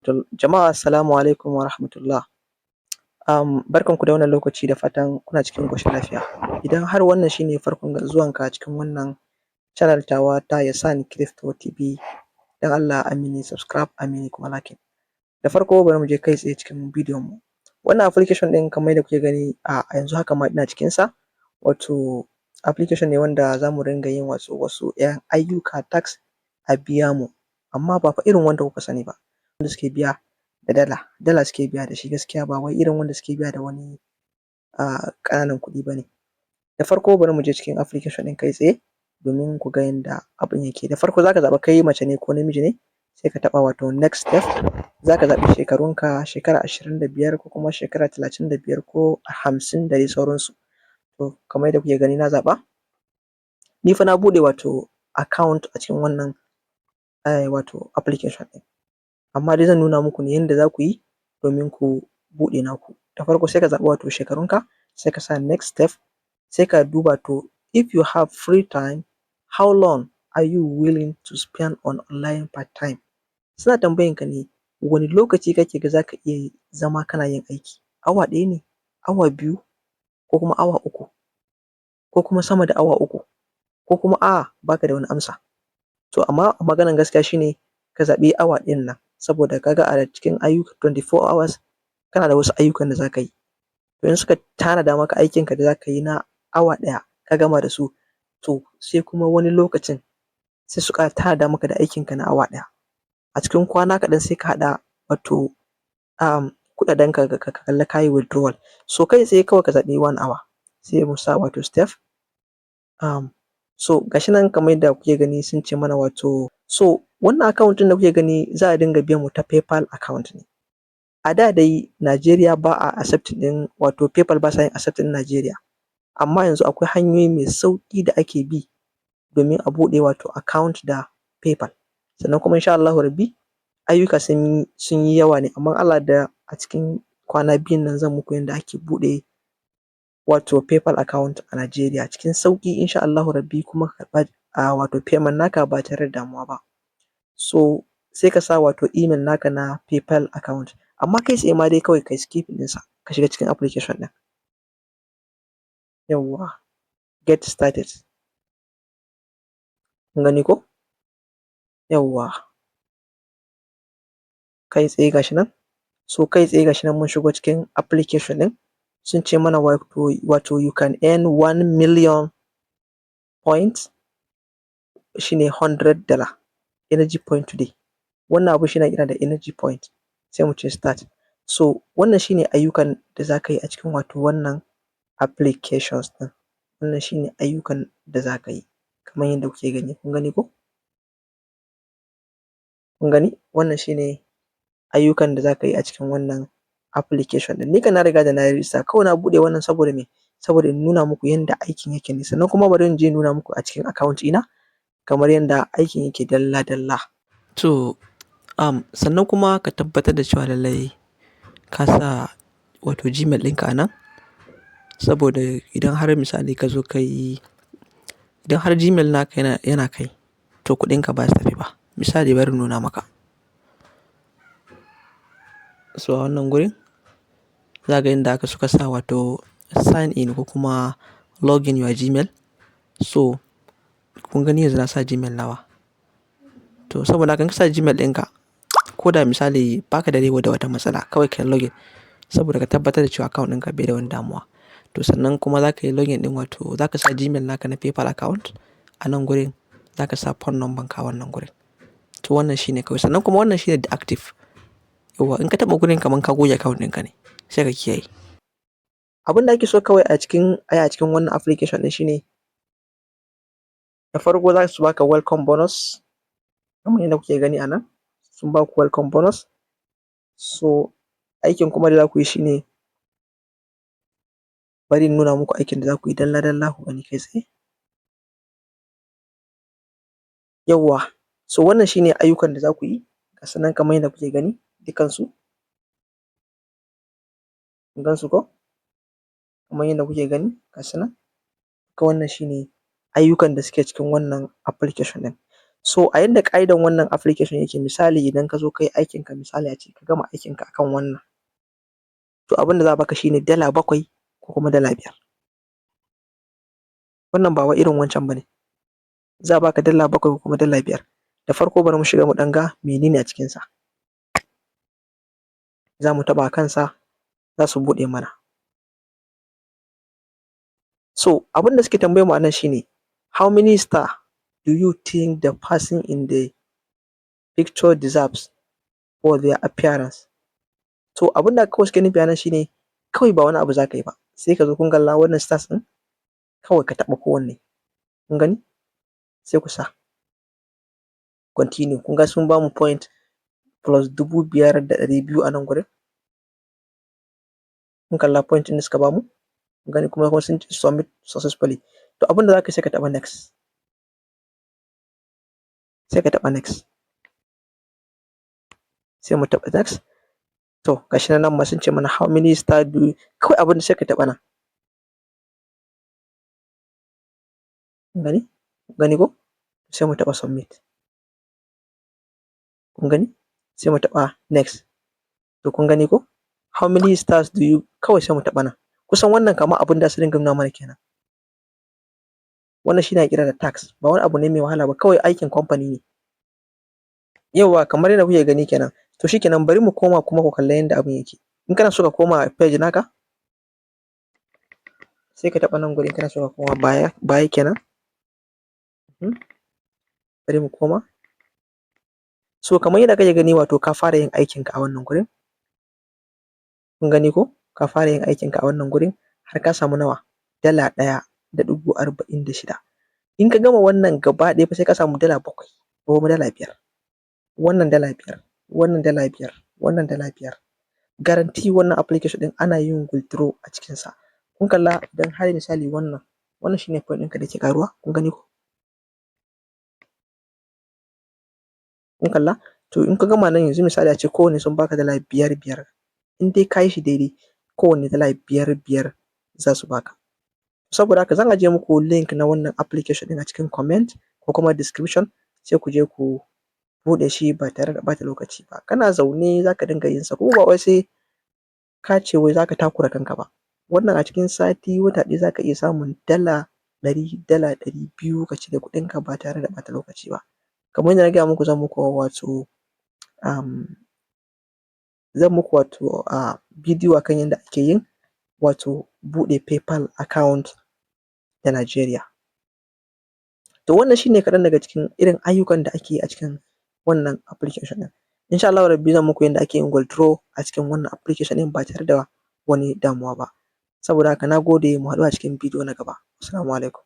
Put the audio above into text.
Jama'a, assalamu alaikum wa rahmatullah. Barkanku da wannan lokaci, da fatan kuna cikin ƙoshin lafiya. Idan har wannan shi ne farkon zuwanka cikin wannan channel tawa ta Yasan Crypto TV, don Allah a mini subscribe, a mini kuma liking. Da farko bari mu je kai tsaye cikin bidiyon mu. Wannan application ɗin, kamar yadda kuke gani a yanzu haka ma ina cikinsa, wato application ne wanda za mu ringa yin wasu ‘yan ayyuka, task, a biya mu, amma ba fa irin wanda kuka sani ba, wanda suke biya da dala, dala suke biya da shi gaskiya, ba wai irin wanda suke biya da wani ƙananan kuɗi ba ne. Da farko bari mu je cikin application ɗin kai tsaye domin ku ga yanda abin yake. Da farko za ka zaɓi kai mace ne ko namiji ne, sai ka taɓa wato next step. Za ka zaɓi shekarunka, shekara 25 ko kuma shekara 35 ko 50 da dai sauransu. To, kamar yadda kuke gani na zaɓa. Ni fa na buɗe wato account a cikin wannan wato application ɗin, amma dai zan nuna muku ne yanda za ku yi domin ku buɗe naku. Da farko sai ka zaɓi wato shekarunka, sai ka sa next step, sai ka duba to if you have free time, how long are you willing to spend on online part time? Suna tambayan ka ne, wane lokaci kake ga za ka iya zama kana yin aiki, awa ɗaya ne, awa 2, ko kuma awa 3, ko kuma sama da awa 3, ko kuma a'a, ba ka da wani amsa. To, amma maganan gaskiya shi ne ka zaɓi awa ɗayan nan, saboda ka ga a cikin ayyuka 24 hours kana da wasu ayyukan da za ka yi. To, in suka tanada maka aikinka da za ka yi na awa ɗaya, ka gama da su, to sai kuma wani lokacin sai su ƙara tanada maka da aikinka na awa ɗaya. A cikin kwana kaɗan sai ka haɗa wato kuɗaɗenka, ka kalla ka yi withdrawal. So kai tsaye kawai ka zaɓi one hour, sai mu sa wato step. So ga shi nan kamar yadda kuke gani sun ce mana wato, so wannan account ɗin da kuke gani za a dinga biyan mu ta PayPal account ne. A da dai Najeriya ba a accepting ɗin, wato PayPal ba sa yin accepting ɗin Najeriya, amma yanzu akwai hanyoyi mai sauƙi da ake bi domin a buɗe wato account da PayPal. Sannan kuma insha Allahu rabbi ayyuka sun yi yawa ne, amma in Allah ya yarda a cikin kwana 2n nan zan muku yanda ake buɗe wato PayPal account a Najeriya cikin sauƙi insha Allahu rabbi, kuma ka karɓa wato payment naka ba tare da damuwa ba. So sai ka sa wato email naka na PayPal account, amma kai tsaye ma dai kawai kai skipping ɗinsa, ka shiga cikin application ɗin. Yawwa, get started. Kun gani ko? Yawwa. Kai tsaye ga shi nan. So kai tsaye ga shi nan mun shigo cikin application ɗin. Sun ce mana wato you can earn 1 million points, shi ne $100 energy point today. Wannan abu shi ne ake kira da energy point. Sai mu ce start. So wannan shi ne ayyukan da za ka yi a cikin wato wannan applications ɗin. Wannan shi ne ayyukan da za ka yi kamar yadda kuke gani. Kun gani ko? Kun gani? Wannan shi ne ayyukan da za ka yi a cikin wannan application ɗin. Ni kam na riga da na yi register, kawai na buɗe wannan saboda me? Saboda in nuna muku yanda aikin yake ne. Sannan kuma bari in je in nuna muku a cikin account ɗina kamar yanda aikin yake dalla-dalla. To, sannan kuma ka tabbatar da cewa lallai ka sa wato Gmail ɗinka a nan, saboda idan har misali ka zo ka yi, idan har Gmail naka yana kai, to kuɗinka ba su tafi ba. Misali, bari in nuna maka. So a wannan gurin za ka ga inda aka suka sa wato sign in ko kuma login your Gmail. So kun gani, yanzu na sa Gmail nawa. To, saboda haka in ka sa Gmail ɗinka, ko da misali baka da dai da wata matsala, kawai ka yi login saboda ka tabbatar da cewa account ɗinka bai da wani damuwa. To, sannan kuma za ka yi login ɗin, wato za ka sa Gmail naka na PayPal account a nan gurin, za ka sa phone number ka a wannan gurin. To, wannan shine kawai. Sannan kuma wannan shine deactive. Yauwa, in ka taɓa gurin kaman ka goge account ɗinka ne, sai ka kiyaye. Abin da ake so kawai a cikin wannan application ɗin shine da farko za su baka welcome bonus, kamar yadda kuke gani a nan sun baku welcome bonus. So aikin kuma da za ku yi shine, bari in nuna muku aikin da za ku yi dalla-dalla, ku gani kai tsaye. Yawwa, so wannan shine ayyukan da za ku yi, ga su nan kamar yadda kuke gani dukansu. Kun gan su ko? Kamar yadda kuke gani, ga su nan. Wannan shine ayyukan da suke cikin wannan application ɗin. So a yanda ƙa'idan wannan application yake, misali idan ka zo ka yi aikinka, misali a ce ka gama aikinka akan wannan, to abin da za a baka shi ne $7 ko kuma $5. Wannan ba wai irin wancan ba ne, za a baka $7 ko kuma $5. Da farko bari mu shiga mu ɗan ga mene ne a cikinsa. Za mu taɓa kansa, za su buɗe mana. So abin da suke tambayar mu a nan shi ne, "How many star do you think the person in the picture deserves for their appearance?" To abin da kawai suke nufi a nan shi ne kawai ba wani abu za ka yi ba, sai ka zo, kun kalla wannan stars ɗin, kawai ka taɓa kowanne, kun gani, sai ku sa continue. Kun ga sun bamu point plus 5,200 a nan gurin. Kun kalla point ɗin da suka bamu, kun gani, kuma sun ce "submit successfully". To abin da za ka yi, sai ka taɓa next, sai ka taɓa next, sai mu taɓa next. To ga shi nan ma sun ce mana "How many star do you", kawai abin da sai ka taɓa nan. Kun gani? Kun gani ko? Sai mu taɓa submit. Kun gani? Sai mu taɓa next. To kun gani ko? "How many stars do you", kawai sai mu taɓa nan. Kusan wannan kamar abin da su dinga nuna mana kenan. Wannan shi ne ake kira da task, ba wani abu ne mai wahala ba, kawai aikin kamfani ne. Yawwa, kamar yadda kuke gani kenan. To shi kenan, bari mu koma kuma ku kalla yanda abin yake. In kana so ka koma page naka, sai ka taɓa nan gurin, kana so ka koma baya, baya kenan. Bari mu koma. So kamar yadda kake gani, wato ka fara yin aikinka a wannan gurin. Kun gani ko? Ka fara yin aikinka a wannan gurin har ka samu nawa? $1.46. In ka gama wannan gaba ɗaya fa, sai ka samu $7 ko kuma $5. Wannan $5, wannan $5, wannan $5. Guarantee wannan application ɗin ana yin withdraw a cikinsa. Kun kalla, idan har misali wannan shi ne point ɗinka da ke ƙaruwa, kun gani ko? Kun kalla? To in ka gama nan yanzu, misali a ce kowanne sun baka $5 5, in dai ka yi shi daidai, kowanne $5 5 za su baka. Saboda haka zan ajiye muku link na wannan application ɗin a cikin comment ko kuma description, sai ku je ku buɗe shi ba tare da ɓata lokaci ba. Kana zaune za ka dinga yin sa, kuma ba wai sai ka ce wai za ka takura kanka ba. Wannan a cikin sati, wata ɗaya, za ka iya samun $100, $200, ka cire kuɗinka ba tare da ɓata lokaci ba. Kamar yadda na gaya muku, zan muku wato bidiyo akan yadda ake yin wato buɗe PayPal account da Najeriya. To wannan shi ne kaɗan daga cikin irin ayyukan da ake yi a cikin wannan application ɗin. Insha Allahu Rabbi zan muku yadda ake yin withdraw a cikin wannan application ɗin ba tare da wani damuwa ba. Saboda haka na gode, mu haɗu a cikin bidiyo na gaba. Assalamu alaikum.